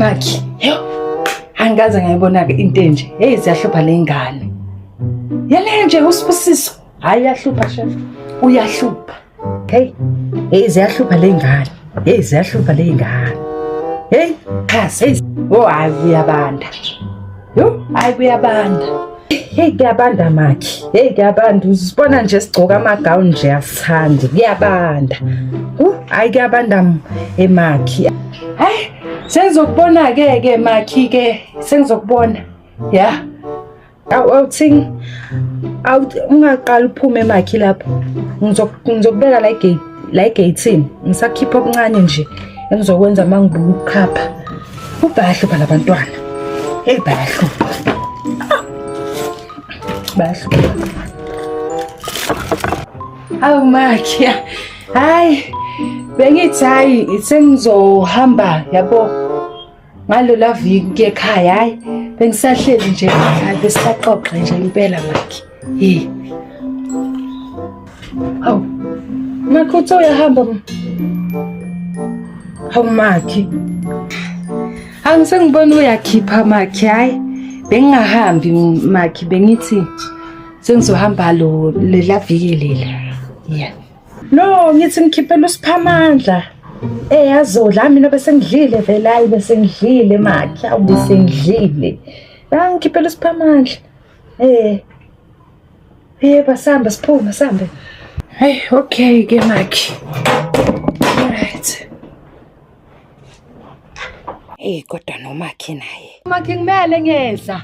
Makhi, yo. Angikaze ngayibona-ke into enje. Hey, ziyahlupha le ngane. Yale nje uSibusiso. Hayi uyahlupha chef. Uyahlupha. Hey, hey ziyahlupha le ngane. Hey ziyahlupha le ngane. Hey, phasi. Hey, oh hayi kuyabanda. Yo, hayi kuyabanda. Hey kuyabanda makhi. Hey kuyabanda. Uzibona nje sigcoka amagawuni nje asithandi. Kuyabanda. Hayi kuyabanda emakhi. Hayi sengizokubona ke ke makhi ke sengizokubona. Ya. Awu awuthing awu ungaqali uphume makhi lapho. Ngizokubeka la gate la egate-ini. Ngisakhipha okuncane nje engizokwenza mangibuka ukukhapha. Ubayahlupha labantwana. Hey bayahlupha. Bayahlupha. Awu makhi. Hayi bengithi hayi sengizohamba yabo ngalola viki ekhaya hayi bengisahleli nje hayi besisaxoxa nje impela makhi. Hey. Hawu. Makhi uthe uyahamba. Hawu makhi. Angisengibona uyakhipha makhi hayi. Bengingahambi makhi bengithi sengizohamba lo lela viki lela. Yeah. No, ngithi ngikhiphela uSiphamandla. Eh azodla mina bese ngidlile vele hayi bese ngidlile makhi awu bese ngidlile. Bangikhiphela uSiphamandla. Eh. Yebo sihamba siphume sihambe. Hey, okay ke makhi. Alright. Hey kodwa nomakhi naye. Makhi ngimele ngiyeza.